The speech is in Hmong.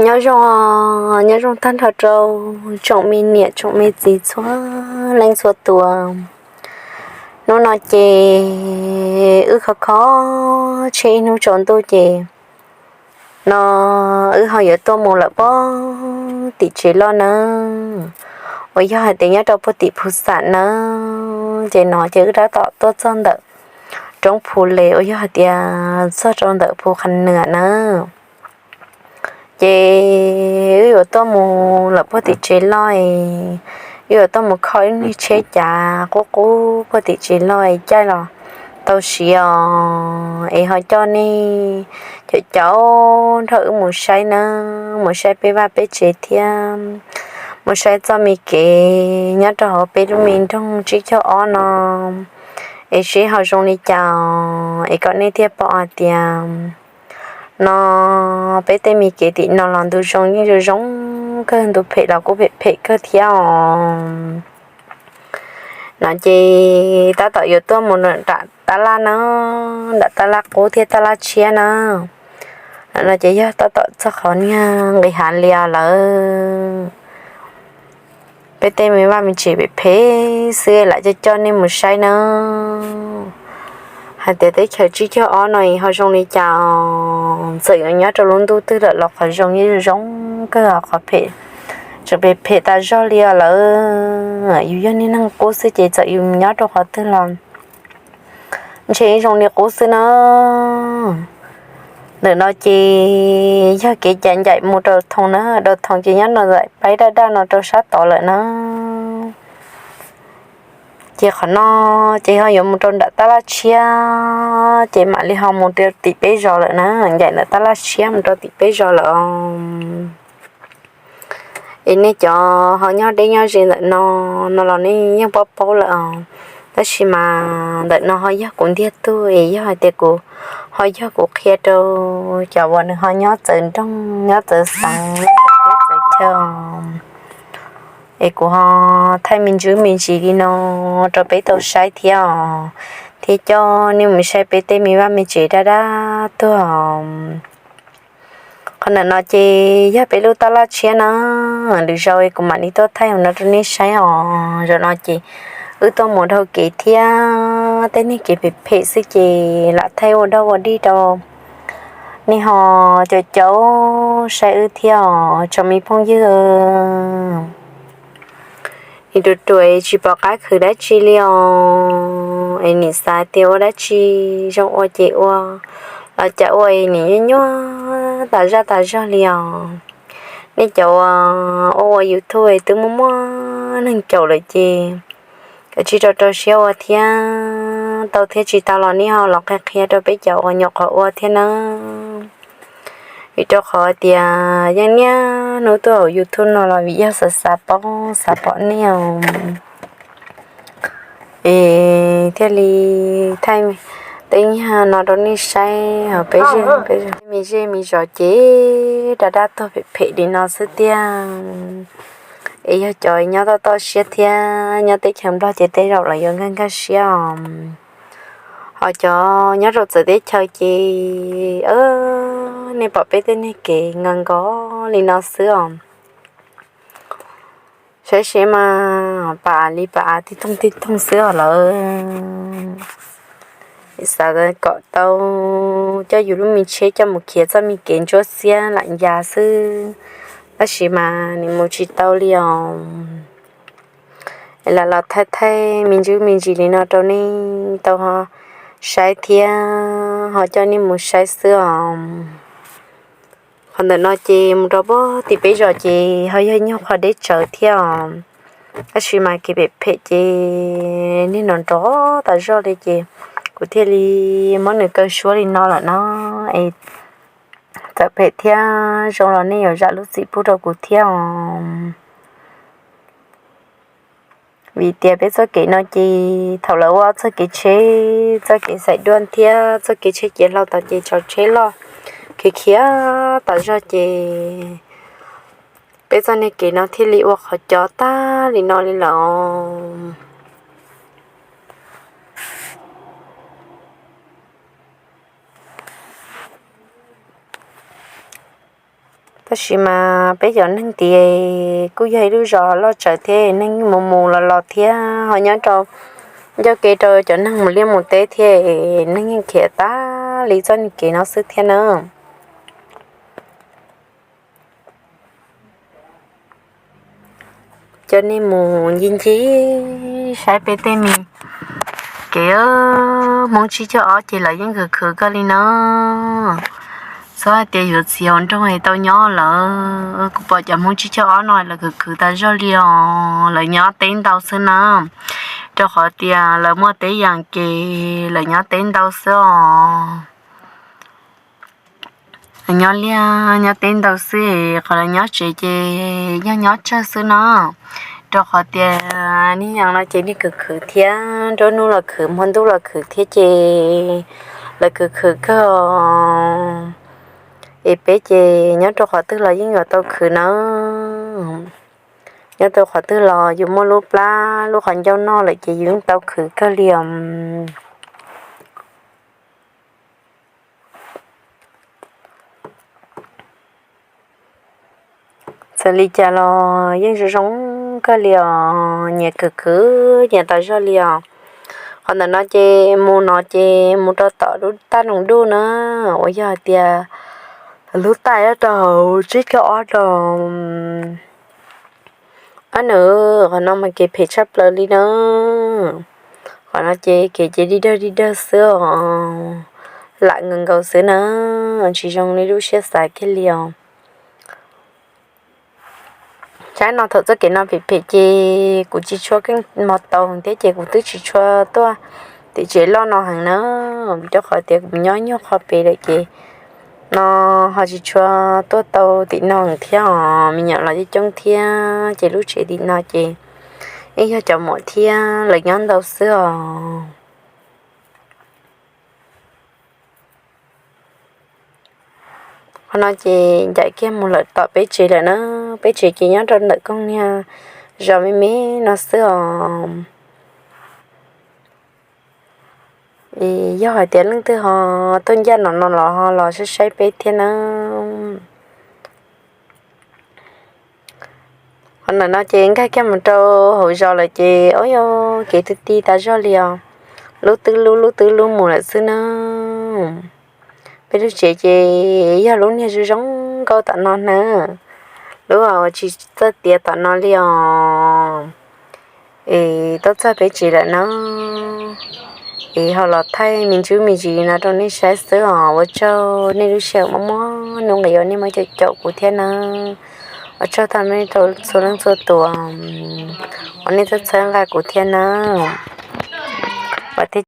Nyob zoo, nyob zoo tag nrho rau tsoom me niam tsoom me txiv txhua leej txhua tus. Hnub no ces wb khov kho tsheej ib hnub tsaus ntuj ces no wb ho yuav tuaj mus lawm puag tim tsev loj nawb, uas yog hais tias nyob rau puag tim Phu Xam nawb. Ces no ces wb tab tom tuaj txog ntawm roob Phu Les uas yog hais tias txog rau ntawm Phu Khas Nwam nawb. Ces wb yuav tuaj mus lawm puag tim tsev loj, wb yuav tuaj mus kho ib niag tsheb cav qub qub puag tim tsev loj es caij los tau siv os, es ho coj nej cov caum nrog wb mus saib nawb, mus saib peb vaj peb tsev thiab mus saib txoj me kev nyob rau hauv peb lub me nroog tsib caug ob no es seb ho zoo li cas os, es kom nej thiaj pom hais tias no peb tej me kev tim no los ntu zoo yeej zoo zoo kawg, ntu phem los kuj phem phem kawg thiab os. No ces tab tom yuav tuaj mus nram tab laj na, nram tab laj qub thiab tab laj tshiab na. No ces yog tab tom txog qhov niag nqis hav li os lawm. Peb tej me vaj me tsev phem phem xwb lam coj coj nej mus saib na, hais tias teb chaws tsib caug ob no ho zoo li cas os. Txawm yuav nyob rau lub ntuj twg lawm los qhov zoo yeej zoo kawg, qhov phem tseem phem phem tas zog li os lawm. Yus yog niag neeg qub xwb ces txawm yus nyob rau qhov twg los ntshe zoo li qub xwb na. Ntawm no ces yog kev cav ncaim mus rau Thoo na, rau Thoo ces nyob no ncaim paib daj daj no rau sab tod lawm na. Ces qhov no ces ho yuav mus rau nram tab laj tshiab, ces mam li ho mus rau tim peb zos lawm na, ncaim ntawm tab laj tshiab mus rau tim peb zos lawm os. Es nej cov ho nyob deb nyob ze ntawm no, no los nej yeej paub paub lawm os. Tab sis mas ntawm no ho yog kuv ntiag tug es yog hais tias kuv ho yog kuv qhia rau cov uas nws ho nyob txawv nroog nyob txawv xeev txawv chaw es kuv ho thaij me ntsis me ntsis li no rau peb tau saib thiab os, thiab coj nej mus saib peb tej me vaj me tsev daj daj tuag. Qhov ntawm no ces yog peb lub tab laj tshiab na, lwm zaus kuv mam li tuaj thaij no rau nej saib os. Zaum no ces wb tuaj mus dhau kev thiab, tej niag kev phem phem xwb ces lam thaij ua dog ua dig rau nej ho caum caum saib wb thiab os tsoom me phooj ywg. Nim ruam ruam es tsis pom qab khwv dab tsi li os, es nim xav tias ua dab tsi zoo ua ces ua, los cas ua es nim nyuaj nyuaj tas zaj tas zog li os. Nej cov ua ua YouTube es twb muaj muaj neeg caum lawm ces kav tsij rau rau siab ua thiab, tau thiab tsis tau los nej ho los qhia qhia rau peb cov uas nyuam qhuav ua thiab nawb. Vim rau qhov tias yeej niaj hnub tuaj hauv YouTube no los vim yog xav xav paub xav pom nej os, es thiaj li thaij tej nyuag no rau nej saib hauv peb zej peb zej me zej me zos ces daj daj tuag phem phem li no xwb tiag. Es yog cov nyob toj toj siab thiab nyob teb chaws Nplog ces tej zaum los yuav nkag nkag siab os. Ho cov nyob rau txawv teb chaws ces nej pom peb tej niag kev nkas nkos li no xwb os. Saib seb mas pas av li pas av tib thooj tib thooj xwb os lawm. Xav kom tau coj yus lub me tsheb coj mus khiav txoj me kev ntsuab xiab lam ncas xwb, tab sis mas nim mus tsis tau li os. Lam los thaij thaij me ntsis me ntsis li no rau nej tau saib thiab ho coj nej mus saib xwb os. Qhov ntawm no ces mus rau puag tim peb zos ces ho yog nyuag qhov deb tsawv thiab os, tab sis mas kev phem phem ces niag nrov nrov tas zog li ces kuv thiaj li muab nws kaw suab li no lawm no es tawm phem thiab zoo los nej yuav zam lub txim pub rau kuv thiab os. Vim tias peb txoj kev no ces thaum lawv ua txoj kev tsheb, txoj kev xaiv duaj thiab txoj kev tsheb ces hlau tas ces tsaus tsheb loj khiav khiav tas zog ces peb txoj niag kev no thiaj li ua qhov cos tag li no li lawm. Tab sis mas peb cov neeg tid kuj yog ib lub zos loj tsawv thiab, neeg mus mus los los thiab ho nyob rau ncauj ke rau cov neeg mus liaj mus teb thiab, neeg yeej khiav tag li txoj niag kev no xwb thiab na. Coj nej mus ncig ncig saib peb tej me kev, Hmoob tsib caug ob ces lawv yeej khwv khwv kawg li na. Txhob hais tias yuav txiv hauv nroog es tau nyob lawm, kuv pom cov Hmoob tsib caug ob no lawv khwv khwv tas zog li os, lawv nyob teb ntau xwb na. Rau qhov tias lawv muaj teb yas ces lawv nyob teb ntau xwb os. Nyob liaj nyob teb ntau xwb, qhov lawv nyob tsev ces yog nyob tsawg xwb no. Rau qhov tias niag yas no ces niag khwv khwv thiab, nruab hnub los khwv, hmo ntuj los khwv thiab ces lawv khwv khwv kawg. Es peb ces nyob rau qhov twg los yeej yuav tau khwv na. Nyob rau qhov twg los yus muaj lub plab lub qhov ncauj noj lawm ces yus yeej tau khwv kawg li os. Txawm li cas los yeej zoo zoo kawg li os, nyias khwv khwv nyias tas zog li os. Qhov ntawm no ces mus no ces mus rau tom lub taj noog duj na, uas yog hais tias lub taj nyob rau hauv tsib caug ob no. Ab nws, qhov no mas kev phem tshaj plaws li na. Qhov no ces kev ces dig dawg dig dawg xwb os, lam nkaus nkaus xwb na, tsis zoo li lub siab xav kiag li os. Saib no thaum txoj kev no phem phem ces kuv tsis tshua keej mos tau thiab ces kuv twb tsis tshua tuaj tim tsev loj no heev na, rau qhov tias kuv nyob nyuag qhov pem lawm ces no ho tsis tshua tuaj tau tim no thiab os, me nyuam los coob coob thiab ces lub tsev tim no ces yeej yog cov muam thiab lawv nyob ntau xwb os. Qhov no ces ncaim kiag mus lawm tom peb tsev lawm na, peb tsev ces nyob rau ntawm koog niag zos me me no xwb os. Yog hais tias leej twg ho tuaj ncaj no no los ho los saib saib peb thiab na. Qhov ntawm no ces nkag kiag mus rau hauv zos lawm ces ua yog kev ti ti tas zog li os, lub twb lub lub twb lub mus lawm xwb na. Peb lub tsev ces yog lub niag zoo zoo nkauj tom no na, lub uas tsis txawj tiav tom no li os. Es tuaj txog peb tsev lawm na, es ho los thaij me ntsis me ntsis no rau nej saib xwb os. Ua tsaug nej lub sij hawm muaj muaj nuj nqis uas nej muab caum caum kuv thiab na. Ua tsaug tag nej rau txhua leej txhua tus uas nej txhawb txhawb nqa kuv thiab na. Vam thiab